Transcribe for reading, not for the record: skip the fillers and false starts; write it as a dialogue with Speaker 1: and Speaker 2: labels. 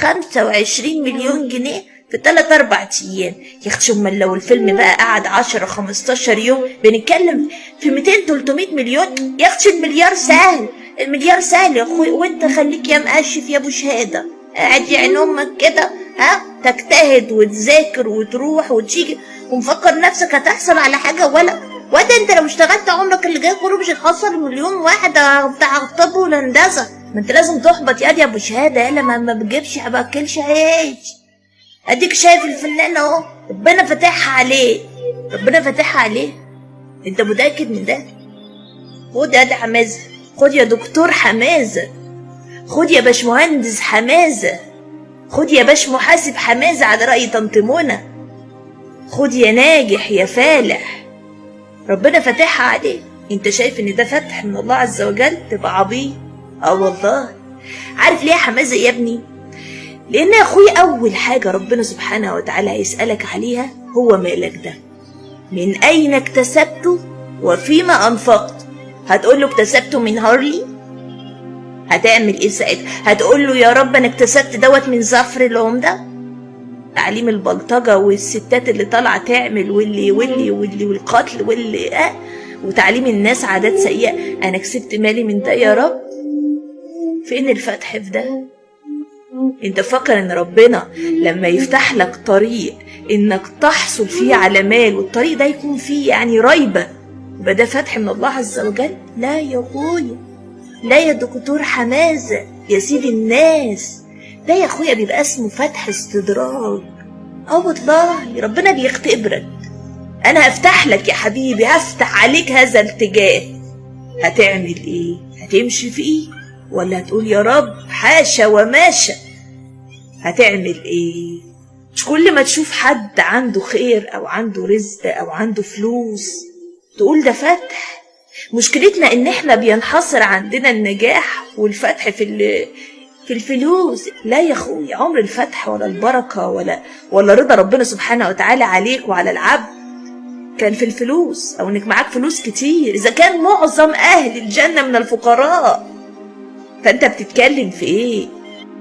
Speaker 1: 25 مليون جنيه في 3 4 ايام. يا اختي امال لو الفيلم بقى قعد 10 15 يوم بنتكلم في 200 300 مليون. يا اختي المليار سهل، المليار سهل يا اخوي. وانت خليك يا مقشف يا ابو شهادة قاعد يا عين امك كده، ها، تجتهد وتذاكر وتروح وتيجي ومفكر نفسك هتحصل على حاجة، ولا وده انت لو اشتغلت عمرك اللي جاي كله مش هتحصل مليون واحد بتاع الطب والهندسة. ما انت لازم تحبط يا ابو شهادة، يالا ما بتجيبش ما باكلش عيش. اديك شايف الفنان اهو ربنا فاتحها عليه، ربنا فاتحها عليه. انت متاكد من ده؟ خد يا حمازه، خد يا دكتور حمازه، خد يا باشمهندس حمازه، خد يا باش محاسب حمازه على رأي طنط منى، خد يا ناجح يا فالح، ربنا فاتحها عليه. انت شايف ان ده فتح من الله عز وجل؟ تبقى عبيط. اه والله. عارف ليه يا حمازه يا ابني؟ لان يا اخوي اول حاجة ربنا سبحانه وتعالى هيسالك عليها هو مالك ده، من اين اكتسبته وفيما انفقت. هتقول له اكتسبته من هارلي؟ هتعمل ايه ساعتها؟ هتقول له يا رب انا اكتسبت دوت من زفر العمدة؟ تعليم البلطجه والستات اللي طالعه تعمل واللي واللي واللي والقتل واللي وتعليم الناس عادات سيئه، انا كسبت مالي من ده يا رب؟ فين الفتح في ده؟ انت فاكر ان ربنا لما يفتح لك طريق انك تحصل فيه على مال والطريق ده يكون فيه يعني ريبه، يبقى ده فتح من الله عز وجل؟ لا يا اخويا، لا يا دكتور حمازه يا سيد الناس، ده يا اخويا بيبقى اسمه فتح استدراج. اه والله ربنا بيختبرك. انا هفتح لك يا حبيبي، هفتح عليك هذا الاتجاه، هتعمل ايه؟ هتمشي فيه ولا هتقول يا رب حاشا وماشا؟ هتعمل ايه؟ مش كل ما تشوف حد عنده خير او عنده رزق او عنده فلوس تقول ده فتح. مشكلتنا ان احنا بينحصر عندنا النجاح والفتح في الفلوس. لا يا اخوي، عمر الفتح ولا البركة ولا رضا ربنا سبحانه وتعالى عليك وعلى العبد كان في الفلوس او انك معاك فلوس كتير. اذا كان معظم اهل الجنة من الفقراء، فانت بتتكلم في ايه؟